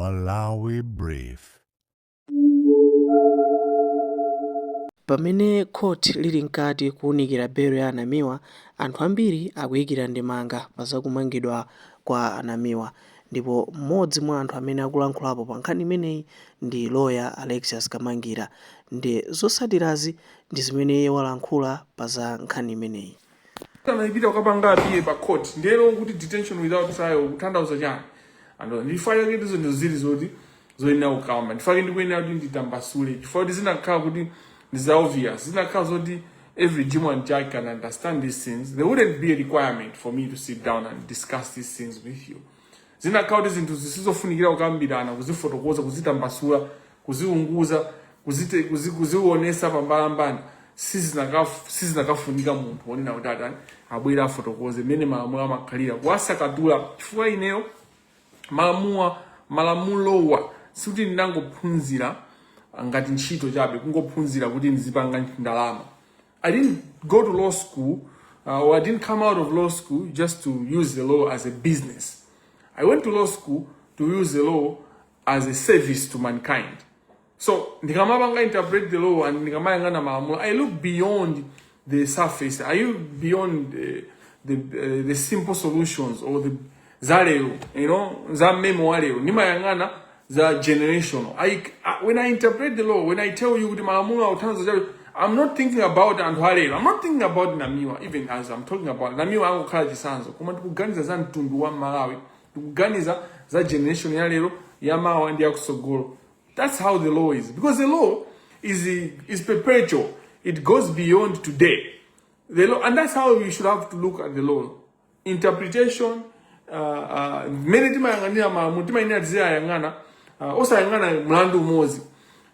Malawi Brief. Pamene khoti lili mkati kuunikira belo ya a Namiwa, anthu ambiri akuyikira ndemanga pa za kumangidwa kwa a Namiwa ndipo mmodzi mwa anthu amene akulankhulapo pa nkhani imeneyi ndi loya Alexious Kamangira nde zotsatirazi ndi zimene iye walankhula pa za nkhani imeneyi. Anayipita kukapanga appear pa court, ndiyeno kuti detention without trial kutanthauza chani? And ndifukwa chake ndizo ndizo zili zoti zoyenera kukamba. Ndifukwa chake ndikuyenera kuti nditambasule, chifukwa kuti zinakhala kuti ndi za obvious, zinakhala zoti every Jim and Jack can understand these things, there wouldn't be a requirement for me to sit down and discuss these things with you. Zinakhala kuti zinthu zisizofunikira kukambirana, kuzifotokoza, kuzitambasula, kuziunguza, kuzionesa pambalambanda, sizinakafunika munthu wonena kuti atani, abwere afotokoze mmene malamulo amakhalira, kuwasakatula. Chifukwa ineyo malamulowa sikuti ndinangophunzira ngati ntchito chabe, kungophunzira kuti ndizipanga ndalama. I didn't go to law school or I didn't come out of law school just to use the law as a business. I went to law school to use the law as a service to mankind. So ndikamapanga interpret the law and ndikamayang'ana malamulo, I look beyond the surface. I look beyond the simple solutions or the zalero, za memo walero. Ndimayang'ana za generational. When I interpret the law, when I tell you kuti malamulo akutanthauza chabe, I'm not thinking about anthu alero. I'm not thinking about Namiwa, even as I'm talking about Namiwa angokhala chitsanzo. Koma ndikuganiza za mtundu wa Malawi. Ndikuganiza za generation ya lero, ya mawa ndi yakutsogolo. That's how the law is. Because the law is perpetual. It goes beyond today. The law, and that's how we should have to look at the law. Interpretation, mmene timayang'anira malamulo, timayenera tiziyayang'ana, osayang'ana mlandu umodzi.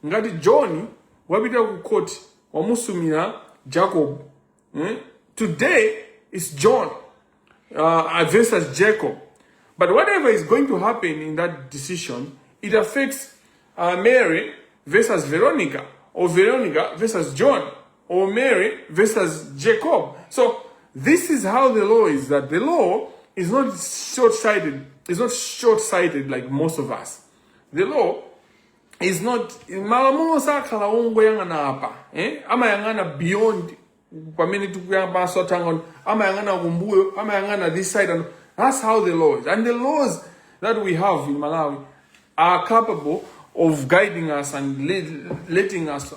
Ngati John wapita ku court, wamusumira Jacob, Today is John versus Jacob. But whatever is going to happen in that decision, it affects Mary versus Veronica, or Veronica versus John, or Mary versus Jacob. So this is how the law is, that the law is not short-sighted. It's not short-sighted like most of us. The law is not, malamulo sakhala ongoyang'ana apa, eh? Amayang'ana beyond pamene tikuyambanso atanga, amayang'ana kumbuyo, amayang'ana this side, and that's how the law is. And the laws that we have in Malawi are capable of guiding us and letting us,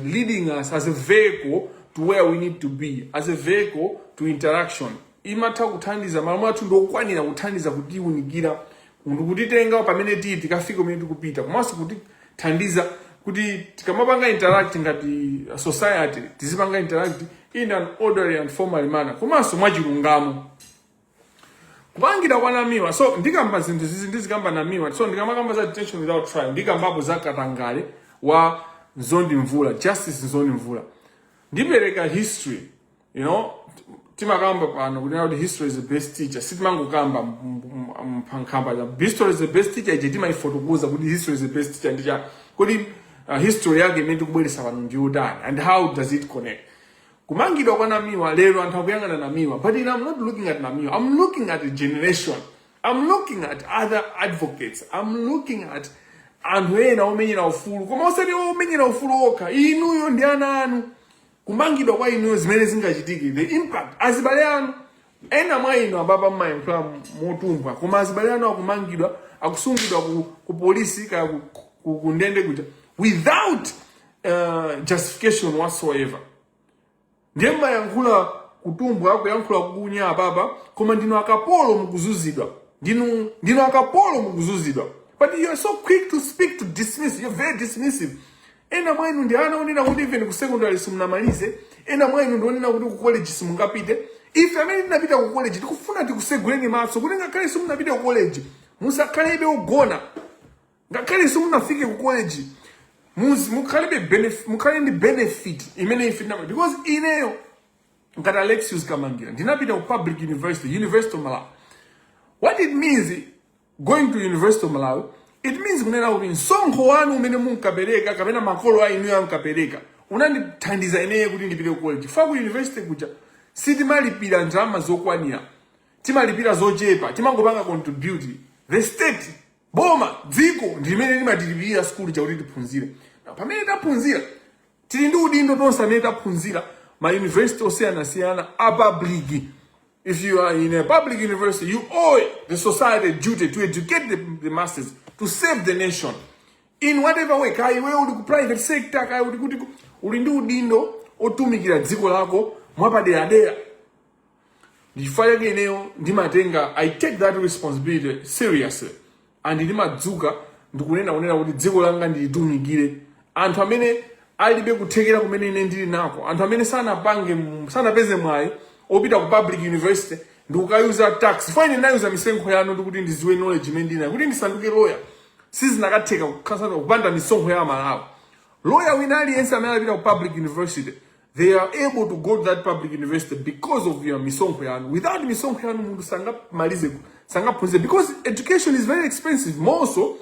leading us as a vehicle to where we need to be, as a vehicle to interaction. Imatha kuthandiza, malamulo athu ndokwanira kuthandiza kutiunikira, kutitenga pamene tili tikafika kumene tikupita, komanso kutithandiza kuti tikamapanga interact ngati society, tizipanga interact in an orderly and formal manner, komanso mwachilungamo. Kupangira kwa Namiwa, so ndikamba zinthu zizi, ndizikamba Namiwa. So ndikamakamba za detention without trial, ndikambapo za katangale wa Mzondi Mvula, Justice Mzondi Mvula. Ndipereka history. Timakamba pano kunena kuti history is the best teacher. Sitimangokamba mpankhamba, history is the best teacher ije timayifotokoza kuti history is the best teacher ndicha kuti history yake imene tikubweretsa pano ndiyotani and how does it connect. Kumangidwa kwa Namiwa lero, anthu akuyang'ana Namiwa, but I'm not looking at Namiwa. I'm looking at a generation. I'm looking at other advocates. I'm looking at anthu ena omenyera ufulu, koma osati omenyera ufulu okha, inuyo ndi ana anu. Kumangidwa kwa inuyo, zimene zingachitike, the impact, azibale anu ena mwa inu ababa mmayankhula motumbwa, koma azibale anu akumangidwa, akusungidwa ku polisi kaya ku ndende kuja without justification whatsoever. Ndiye mmayankhula kutumbwa, kuyankhula kunya ababa, koma ndinu akapolo, mukuzuzidwa. Ndinu akapolo, mukuzuzidwa, but you're so quick to speak, to dismiss. You're very dismissive. Ena mwa inu ndi ana onena kuti even ku secondary simunamalize. Ena mwa inu ndi onena kuti ku college simungapite. Ife amene tinapita ku college tikufuna tikuseguleni maso kuti ngakhale simunapite ku college, musakhalebe ugona. Ngakhale simunafike ku college, mukhale ndi benefit imene ife tinapita, because ineyo ngati Alexius Kamangira ndinapita ku public university, University of Malawi. What it means going to University of Malawi, it means kunena kuti msonkho wanu umene munkapereka kapena makolo a inuyo ankapereka unandithandiza ineyo kuti ndipite ku college. Fa ku university kuja sitimalipira ndalama zokwanira, timalipira zochepa, timangopanga contribute. The state Boma, dziko ndi limene limatilipirira sukulu chakuti tiphunzire. Na pamene taphunzira, tili ndi udindo tonse amene taphunzira ma university osiyanasiyana a public. If you are in a public university, you owe the society a duty to educate the masses, to save the nation in whatever way. Kaya iwe uli ku private sector, kaya uli kuti, uli ndi udindo otumikira dziko lako mwapaderadera. Ndichifukwa chake ineyo ndimatenga, I take that responsibility seriously, and ndimadzuka ndikunena kunena kuti dziko langa ndilitumikire. Anthu amene alibe kuthekera kumene ine ndili nako, anthu amene sanapange, sanapeze mwayi opita ku public university ndikukayuza tax fine, ndinayuza misonkho yanu ndikuti ndiziwe knowledge imene ndinayo kuti ndisanduke lawyer. Sizinakatheka kukhasana kupanda misonkho ya Malawi. Lawyer wina aliyense amene alipita ku public university, they are able to go to that public university because of your misonkho yanu. Without misonkho yanu, munthu sangamalize, sangaphunzire, because education is very expensive, more so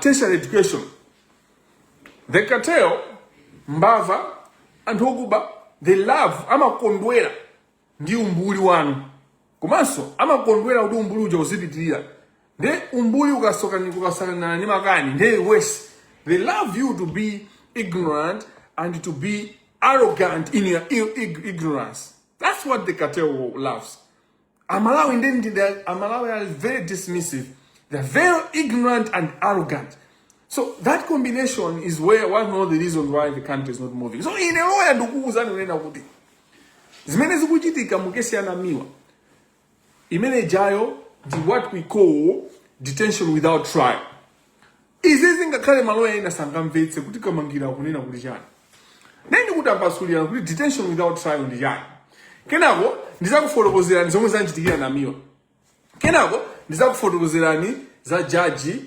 tertiary education. The cartel, mbava, anthu okuba, they love, amakondwera ndi umbuli wanu, komanso amakondwera kuti umbuli uja uzipitirira. Nde umbuli ukasakana ndi makani, nde worse. They love you to be ignorant and to be arrogant in your ignorance. That's what the cartel loves. Amalawi ndi Amalawi are very dismissive. They're very ignorant and arrogant. So that combination is where one of the reasons why the country is not moving. So ine lawyer ndikukuwuzani kunena kuti zimene zikuchitika mu kesi ya Namiwa imene jayo ndi what we call detention without trial. Izi zingakhale maloya ena sangamvetse kuti Kamangira akunena kuti chani. Neni kuti apasulira kuti detention without trial ndi chani. Kenako ndizakufotokozerani zomwe zanchitikira Namiwa. Kenako ndizakufotokozerani za jaji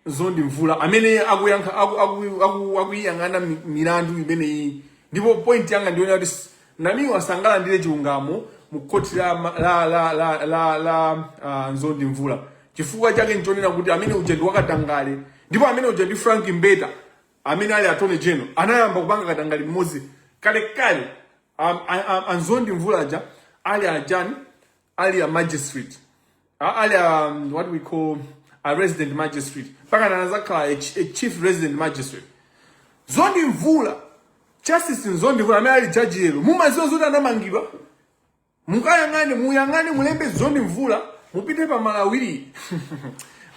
Mzondi Mvula amene akuyankha akuyang'ana milandu imeneyi. Ndipo point yanga ndiona kuti Namiwa sangalandire chilungamo mu khoti la la la la la, la Mzondi Mvula. Chifukwa chake nchonena kuti amene uja ndi wakatangale, ndipo amene uja ndi Frank Mbeta amene ali Attorney General anayamba kupanga katangale mmodzi kalekale. A Mzondi Mvula aja ali ajani, ali a magistrate, ali a, what we call a resident magistrate, mpaka anazakhala a chief resident magistrate. Mzondi Mvula, Justice Mzondi Mvula amene ali jaji lero, mumaziwa zoti anamangidwa? Mukayang'ane, muyang'ane, mulembe Mzondi Mvula, mupite pa Malawi.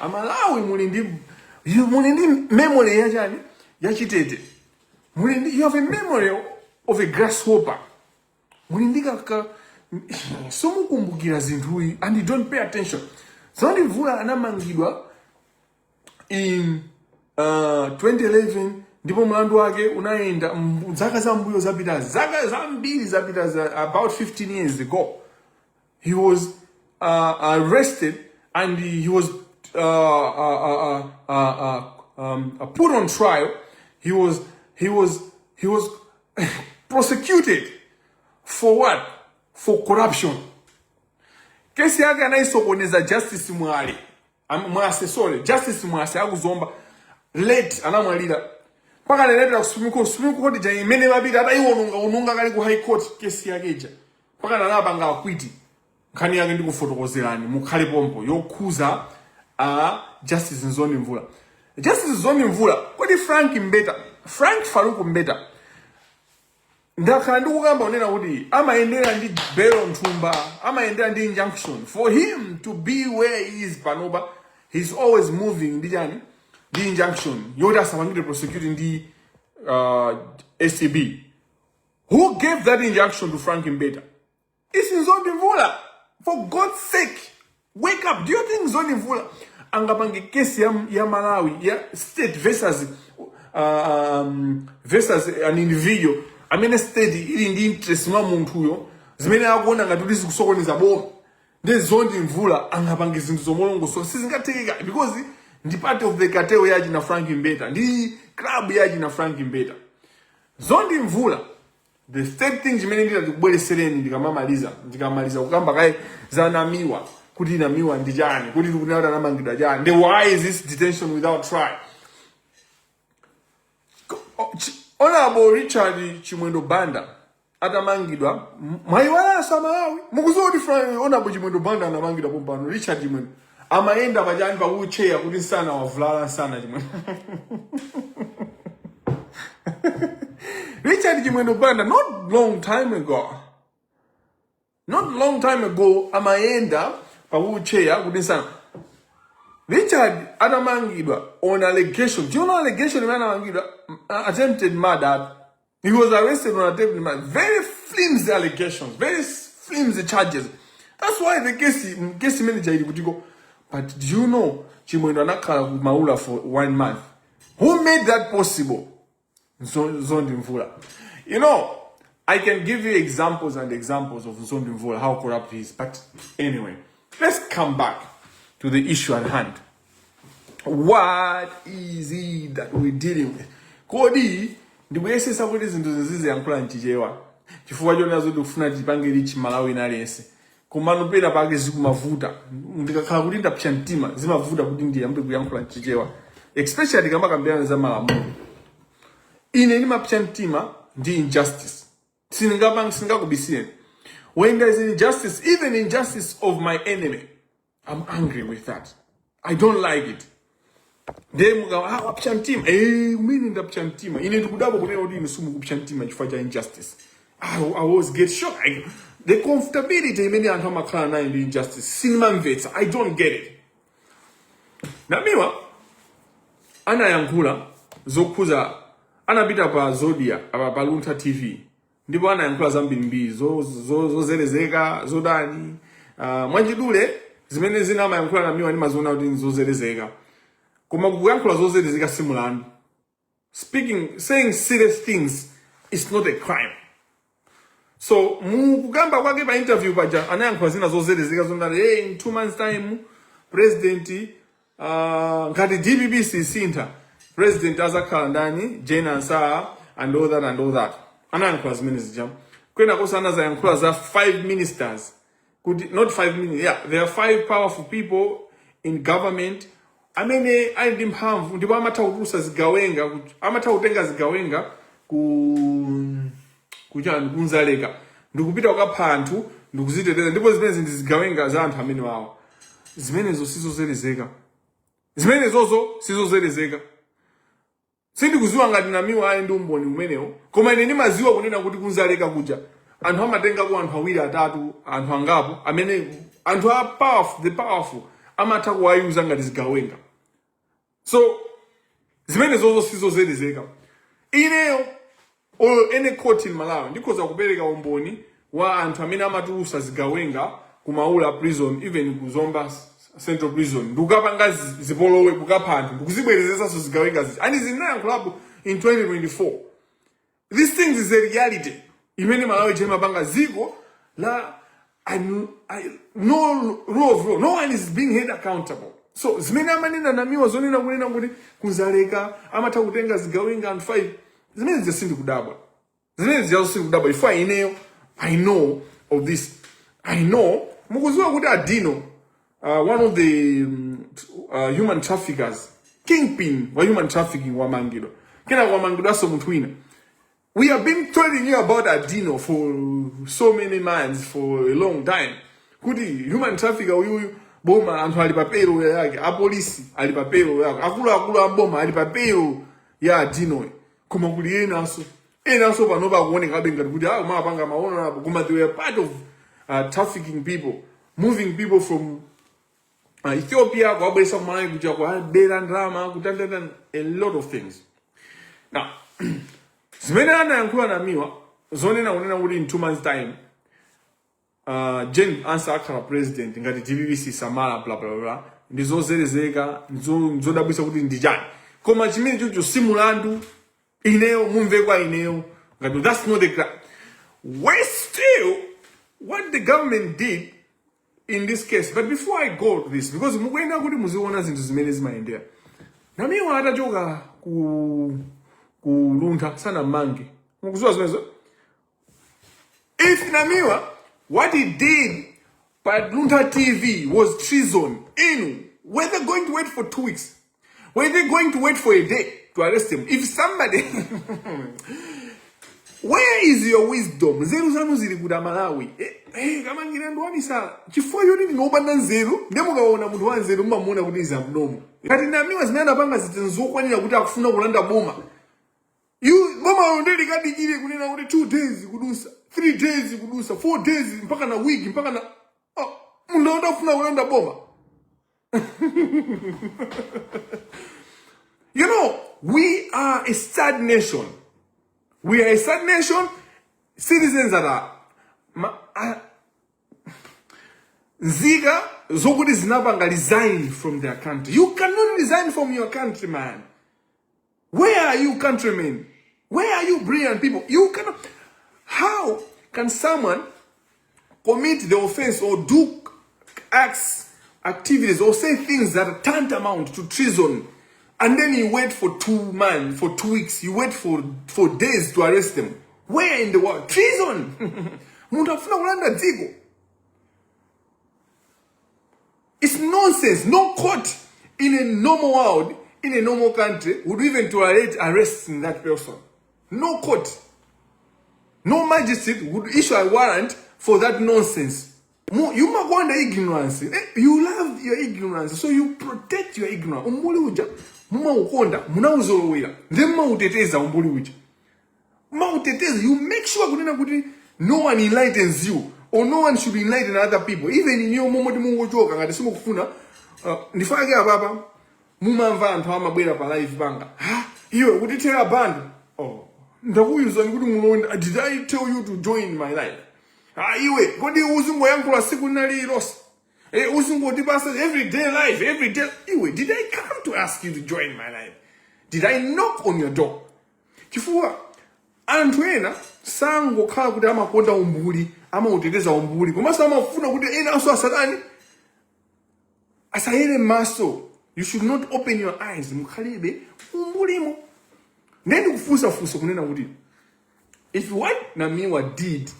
Amalawi muli ndi memory yachani? Yachitete. Muli ndi, you have a memory of a grasshopper. Muli ndi kaka simukumbukira zinthuyi and you don't pay attention. Mzondi Mvula anamangidwa in 2011, ndipo mlandu wake unayenda zaka zambuyo zapita, zaka zambiri zapita, about 15 years ago. He was arrested and he was put on trial. He was prosecuted for what? For corruption. Kesi yake anayisokoneza Justice Mwale. Mwase, sorry, Justice Mwase akuzomba, late, anamwalira. Mpaka analetera ku Supreme Court. Supreme Court ja imene mapita atayiwononga ononga kali ku High Court kesi yake ija, mpaka anapanga acquit. Nkhani yake ndikufotokozerani, mukhale pompo, yokhuza a Justice Mzondi Mvula. Justice Mzondi Mvula, kodi Frank Mbeta, Frank Faruku Mbeta, ndakhala ndikukamba kunena kuti amayendera ndi belo nthumba, amayendera ndi injunction. For him to be where he is panopa, he's always moving ndi chani? Ndi injunction yoti asapangidwe prosecute ndi ACB. Who gave that injunction to Frank Mbeta? It's Mzondi Mvula. For God's sake, wake up. Do you think Mzondi Mvula angapange kesi ya Malawi ya state versus an individual amene state ili ndi interest mwa munthuyo, zimene akuona ngati kuti zikusokoneza boma? Ndi Mzondi Mvula angapange zinthu zomolongosola? Sizingathekeka, because ndi part of the cartel yachi na Frank Mbeta, ndi club yachi na Frank Mbeta. Mzondi Mvula. The third thing chimene ndinakubweresereni ndikamamaliza kukamba kaye za Namiwa, kuti Namiwa ndi chani, kuti tikunena kuti anamangidwa chani, ndi why is this detention without trial. Honorable Richard Chimwendo Banda atamangidwa, mwayiwalanso Amalawi? Mukuziwa kuti Honorable Chimwendo Banda anamangidwa pompano? Richard Chimwendo Amayenda pachani, pa wheelchair, kuti nsana wavulala nsana. Chimwendo, Richard Chimwendo Banda, not long time ago, not long time ago, amayenda pa wheelchair kuti nsana. Richard atamangidwa on allegation, do you know allegation imene anamangidwa? Attempted murder. He was arrested on attempted murder. Very flimsy allegations, very flimsy charges. That's why the case manager ili kutiko. But do you know Chimwendo anakhala ku Maula for one month? Who made that possible? Mzondi Mvula. I can give you examples and examples of Mzondi Mvula, how corrupt he is. But anyway, let's come back to the issue at hand. What is it that we're dealing with? Kodi ndikuyesesa kuti zinthu ziziyankhula mchichewa chifukwa chonazo ndikufuna tipange reach Malawi aliyense, komano pena pake zikumavuta. Ndikakhala kuti ndapsa mtima, zimavuta kuti ndiyambe kuyankhula mchichewa, especially ndikamakambirana za malamulo. Ine ndimapsa mtima ndi injustice. Sindingapanga, sindingakubisireni. When there is injustice, even injustice of my enemy, I'm angry with that. I don't like it. Ndiye muka, "Ah, wapsa mtima." Umene ndapsa mtima, ine ndikudabwa kunena kuti ine simukupsa mtima chifukwa cha injustice. I always get shocked. The comfortability imene anthu amakhala nayo ndi injustice, sindimamvetsa. I don't get it. Namiwa anayankhula zokhuza, anapita pa Zodiak, apa pa Luntha TV, ndipo anayankhula zambirimbiri zozerezeka, zodani. Mwachidule, zimene zina amayankhula Namiwa ndimaziona kuti nzozerezeka, koma kuyankhula zozerezeka si mulandu. Speaking, saying serious things is not a crime. So mukugamba kwake pa interview paja anayankhula zina zozerezeka zonati, "Hey, in 2 months time president, ngati DPP sisintha, president azakhala ndani? Jane Ansah," and all that and all that. Anayankhula zimene zija. Kwena kosa anazayankhula za five ministers, kuti not five ministers, yeah, there are five powerful people in government amene ali ndi mphamvu ndipo amatha kutulutsa zigawenga, amatha kutenga zigawenga ku kuchani, kunzaleka, ndikupita kukapha anthu ndikuziteteza, ndipo zimenezi ndi zigawenga za anthu amene wawo. Zimenezo sizozerezeka, zimenezozo sizozerezeka. Sindikuziwa ngati Namiwa ali ndi umboni umenewo, koma ine ndimaziwa kunena kuti kunzaleka kuja anthu amatengako anthu awiri, atatu, anthu angapo amene anthu a powerful, the powerful, amatha kuwayuza ngati zigawenga. So zimenezozo sizozerezeka. Ineyo or any court in Malawi ndikhoza kupereka umboni wa anthu amene amatulusa zigawenga ku Maula prison, even ku Zomba Central Prison, ndikukapanga zipolowe, kukapha anthu, ndikuzibwerezesanso zigawenga zizi. And zinayankhulapo in 2024. These things is a reality imene Malawi chemapanga ziko la no rule of law. No one is being held accountable. So zimene amanena Namiwa zonena kunena kuti kunzaleka amatha kutenga zigawenga anthu 5, zimene zija sindikudabwa, zimene zijazo sindikudabwa. Ifo ineyo I know of this. I know, mukuziwa kuti Adino, one of the human traffickers, kingpin wa human trafficking, wamangidwa. Kenako wamangidwanso munthu wina. We have been telling you about Adino for so many months, for a long time, kuti human trafficker uyuyu, boma anthu ali pa payroll yake, apolisi ali pa payroll yake, akuluakulu a boma ali pa payroll ya Adino. Koma kuli enanso, enanso panopa akuonekabe ngati kuti ah, umapanga maono apo, koma they were part of trafficking people, moving people from Ethiopia kuwabweresa ku Malawi kuja, kuwabera ndalama, kutandatani, a lot of things. Now, zimene anayankhula Namiwa zonena kunena kuti in 2 months time Jane Ansah akhala president ngati DPP sisamala, bla bla bla, ndi zozerezeka, nzodabwisa kuti ndi chani. Koma chimene chocho si mulandu. Ineyo mumve kwa ineyo ngati that's not the crime. We still what the government did in this case. But before I go to this, because mukuyenera kuti muziona zinthu zimene zimayendera, Namiwa atachoka ku Luntha sanamange. Mukuziwa zimenezo? If Namiwa, what he did pa Luntha TV was treason, inu, were they going to wait for 2 weeks? Were they going to wait for a day to arrest him? If somebody Where is your wisdom? Nzeru zanu zili kuti, Amalawi? Kamangira ndi wamisala chifukwa choti ndinu opanda nzeru, ndiye mukaona munthu wa nzeru mumamuona kuti is abnormal. Ngati Namiwa zimene anapanga ziti zokwanira kuti akufuna kulanda boma, you boma lo likadikire kunena kuti 2 days kudusa, 3 days kudusa, 4 days, mpaka na week, mpaka na, oh, munthu akufuna kulanda boma. We are a sad nation. We are a sad nation. Citizens that are nzika zokuti zinapanga resign from their country. You cannot resign from your country, man. Where are you, countrymen? Where are you, brilliant people? You cannot. How can someone commit the offense or do acts, activities, or say things that are tantamount to treason, and then you wait for 2 months, for 2 weeks, you wait for days to arrest them? Where in the world? Treason! Munthu afuna kulanda dziko. It's nonsense. No court in a normal world, in a normal country, would even tolerate arresting that person. No court. No magistrate would issue a warrant for that nonsense. You makonda ignorance. You love your ignorance, so you protect your ignorance. Umbuli uja mumaukonda, munauzolowera, then mumauteteza umbuli uja. Mumauteteza. You make sure kunena kuti no one enlightens you or no one should enlighten other people. Even in your momoti mungochoka ngati simukufuna. Ndifake apapa mumamva anthu amabwera pa live panga, "Ha, iwe kutithera band." Oh, ndakuyuzani kuti mulonda. Did I tell you to join my live? "Ah, iwe, kodi uzingoyankhula siku lililonse? Uzingotipasa every day live, every day." Iwe, did I come to ask you to join my live? Did I knock on your door? Chifukwa anthu ena sangokhala kuti amakonda umbuli, amauteteza umbuli, komanso amafuna kuti enanso asatani, asayere maso. You should not open your eyes, mukhalibe umbulimo. Ndiye ndikufunsafunsa kunena kuti if what Namiwa did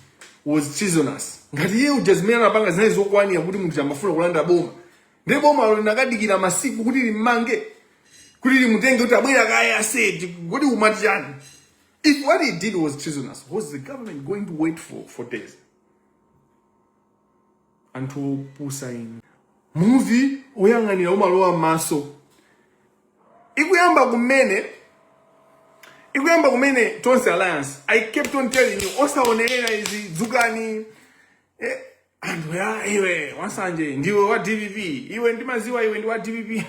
was treasonous, ngati iye uja zimene anapanga zinali zokwanira kuti munthu amafuna kulanda boma, ndiye bomalo linakadikira masiku kuti limmange, kuti limutenge, kuti abwera kaya aseti, kuti umati chani? If what he did was treasonous, was the government going to wait for days? Anthu opusa inu. Muvi oyang'anira umalowa m'maso. Ikuyamba kumene Tonse Alliance, I kept on telling you, osaonerera izi, dzukani. Anthu ya, "Iwe wasanje, ndiwe wa DPP, iwe ndimaziwa iwe ndi wa DPP."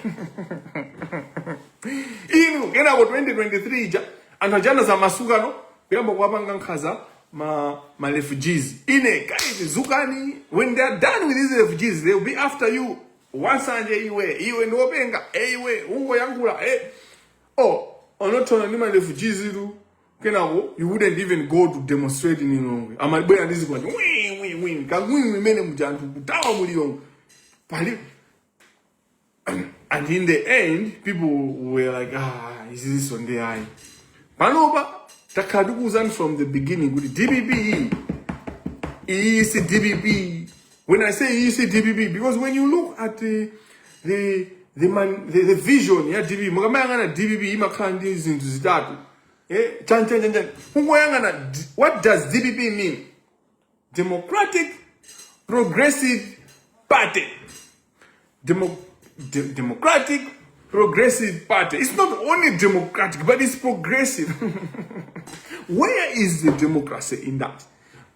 Inu kenako 2023 ija anthu ajana za masukano kuyamba kuwapanga nkhaza ma refugees. Ine, guys, zukani. When they are done with these refugees, they will be after you. "Wasanje iwe, iwe ndiwopenga, iwe ungoyankhula." Oh, anathana ndi ma refugees tu. Kenako you wouldn't even go to demonstrate in Lilongwe. Amabwera ndi zikwanje, wi wi wi, kangwingwi imene muja, anthu kutawa mu Lilongwe pali. And in the end people were like, "Ah, izizinso ndi ayi." Panopa takhala tikuwuzani from the beginning kuti DPP iyi si DPP. When I say iyi si DPP, because when you look at the vision ya DPP, mukamayang'ana DPP imakhala ndi zinthu zitatu, chan chan chan chan. Kungoyang'ana what does DPP mean? Democratic Progressive Party. Democratic Progressive Party. It's not only democratic, but it's progressive. Where is the democracy in that?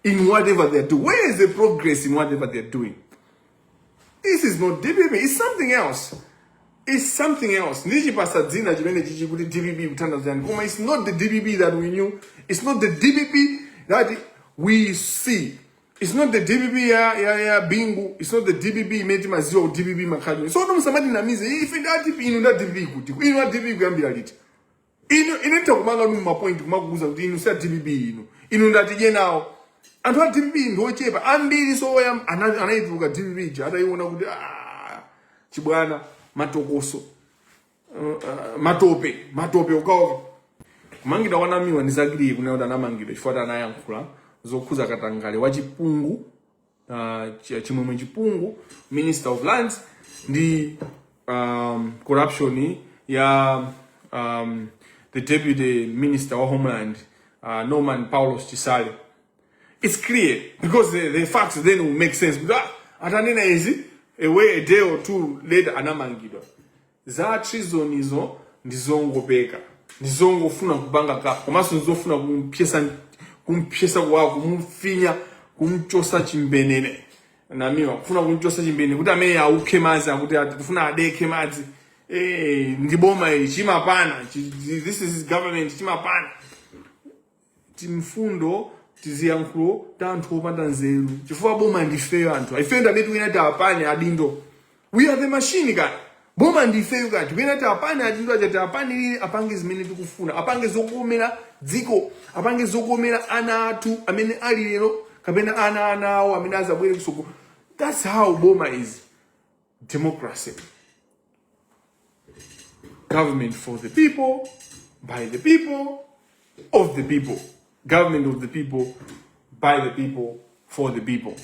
In whatever they're doing? Where is the progress in whatever they're doing? This is not DPP, it's something else. It's something else. Ndichipasa dzina chimene chichi kuti DPP kuthandizani. Koma it's not the DPP that we knew. It's not the DPP that we see. It's not the DPP ya Bingu. It's not the DPP imene timaziwa kuti DPP makhali. So no, musamatinamize. Ife nda DPP, inu nda DPP kuti. Inu nda DPP kuyambira liti? Inu ine nditakumanga nu mapoint kumakuuza kuti inu si a DPP inu. Inu ndatidye nawo. Anthu a DPP ndi ochepa ambiri, soya anayituluka DPP ija atayiona kuti, ah, chibwana, matokoso, matope matope ukaoka. Kumangidwa kwa Namiwa ndi zakiliye kunena kuti anamangidwa chifukwa kuti anayankhula zokhuza katangale wa Chipungu, Chimwemwe Chipungu, Minister of Lands, ndi corruption ya the Deputy Minister wa Homeland. Norman Paulos Chisale. It's clear because the facts then will make sense. Because atanena izi, a day or two later anamangidwa. Za treason izo ndizongopeka, ndizongofuna kupanga ka, komanso ndizofuna kumpyesa, kumpyesa kwawo, kumufinya, kumchosa chimbenene Namiwa, kufuna kumchosa chimbenene kuti amene aukhe madzi, akuti kufuna adekhe madzi. Ndi boma ili chimapana. This is government chimapana. Timfundo, tiziyankhulo ta anthu opanda nzeru, chifukwa boma ndifeyo anthu. Ifeyo ndamene tikuyenera tiapane adindo. We are the machine kani. Boma ndifeyo kani, tikuyenera tiapane adindo aja, tiapanirire apange zimene tikufuna, apange zokomera dziko, apange zokomera ana athu amene ali lero kapena ana awo amene azabwere kusoko. That's how boma is. Democracy, government for the people, by the people, of the people. Government of the people, by the people, for the people.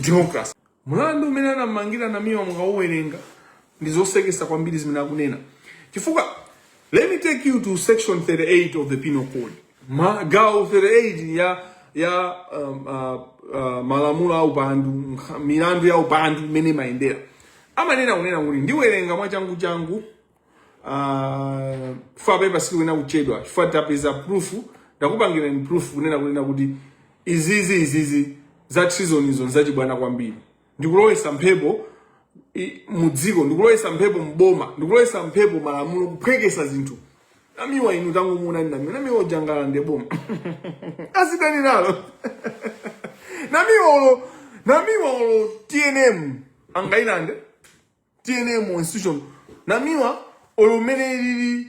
Democracy. Mulandu umene anamangira Namiwa, mukauwerenga ndi zosekesa kwambiri zimene akunena, chifukwa let me take you to section 38 of the Penal Code. Gawo 38 ya malamulo a upandu, milandu ya upandu imene imayendera, amanena kunena kuti, ndiwerenga mwachangu changu, chifukwa pepa sikuena kuchedwa, chifukwa tapeza proof, ndakupangirani proof kunena kuti izizi za treason izo nzachibwana kwambiri. Ndikulowesa mphepo mudziko, ndikulowesa mphepo mboma, ndikulowesa mphepo malamulo, kuphwekesa zinthu. Namiwa inu tangomuna ndi Namiwa, Namiwa ujangala ndi boma azidani nalo. Namiwa olo, Namiwa olo TNM angailande TNM institution? Namiwa olo mmene ilili,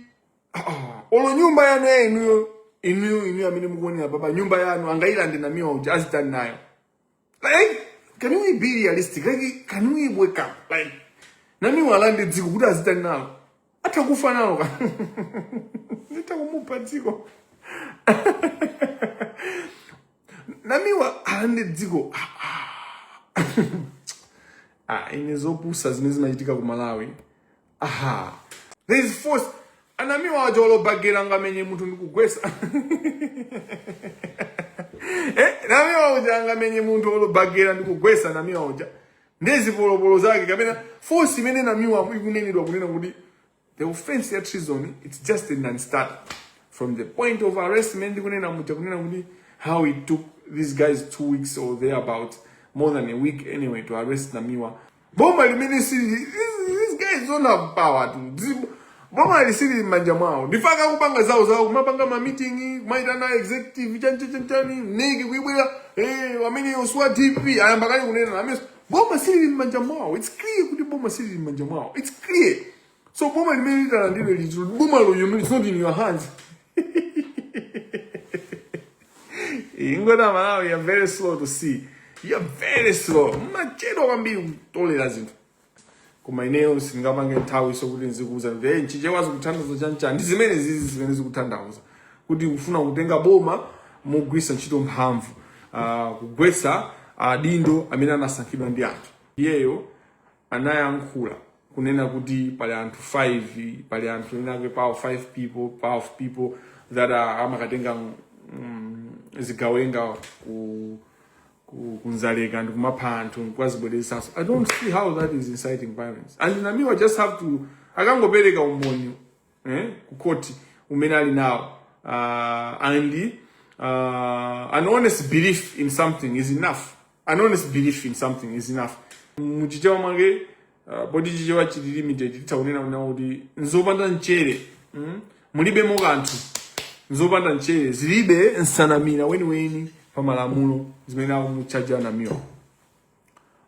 olo nyumba yanu ya inuyo, inuyo amene mukuonera papa, nyumba yanu angailande Namiwa uja azitani nayo? Like, can we be realistic? Like, can we wake up? Like, Namiwa alande dziko kuti azitani nalo? Atha kufa nalo ka, nditha kumupha dziko. Namiwa alande dziko? Ah, ine zopusa zimene zimachitika ku Malawi. Aha, there is force. Anamiwa aja olobagera ngamenye munthu ndikugwesa. Namiwa uja angamenye munthu olobagera ndikugwesa? Namiwa uja ndezipolopolo zake kapena force imene Namiwa ikunenedwa kunena kuti the offense ya treason, it's just a non-starter from the point of arrest imene ndikunena muja, kunena kuti how it took these guys 2 weeks or thereabout, more than a week anyway, to arrest Namiwa. Boma limene sili, these guys don't have power to boma lisili m'manja mwawo, ndifaka kupanga zawo zawo, kumapanga ma meeting, kumaitana executive, chani chani chani, niki kuibwera, amene oswa DP ayamba kale kunena amene boma silili m'manja mwawo. It's clear kuti boma silili m'manja mwawo. It's clear. So boma limene litalandidwe liti, boma lo, it's not in your hands. Ingona Malawi, you're very slow to see, you're very slow, machedwa kwambiri kutolera zinthu. Koma ineyo sindingapange nthawi sokuti nzikuuza kuti hey, Chichewa zikutanthauza chanchani. Ndi zimene zizi zimene zikutanthauza kuti kufuna kutenga boma mogwiritsa ntchito mphamvu, kugwetsa adindo amene anasankhidwa ndi anthu. Iyeyo anayankhula kunena kuti pali anthu 5, pali anthu enake power 5 people, powerful people that are amakatenga zigawenga ku kunzaleka ndi kumapha anthu nkwazibwerezaso. I don't see how that is inciting violence. And Namiwa just have to akangopereka umboni ku court umene ali nawo, and an honest belief in something is enough. An honest belief in something is enough. Muchichewa mwake, poti Chichewa chili limited, titha kunena kuti nzopanda mchere, Mulibemo kanthu, nzopanda mchere, zilibe nsanamira weniweni pa malamulo zimene akumuchaja Namiwa.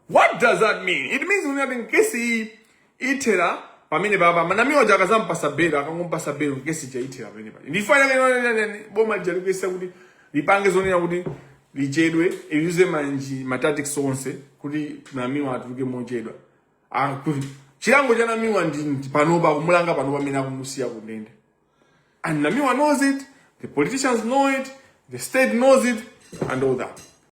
What does that mean? It means kuti kesi iyi ithera pamene papa. Namiwa uja akazampasa belo, akangompasa belo, kesi ija ithera pamene papa. Ndifana boma lija likuyesa kuti lipange zonena kuti lichedwe, iyuze manji ma tactics onse kuti Namiwa atuluke mochedwa. Kuti chilango cha Namiwa ndi panopa, kumulanga panopa amene akumusiya kundende. And Namiwa knows it, the politicians know it, the state knows it, and all that.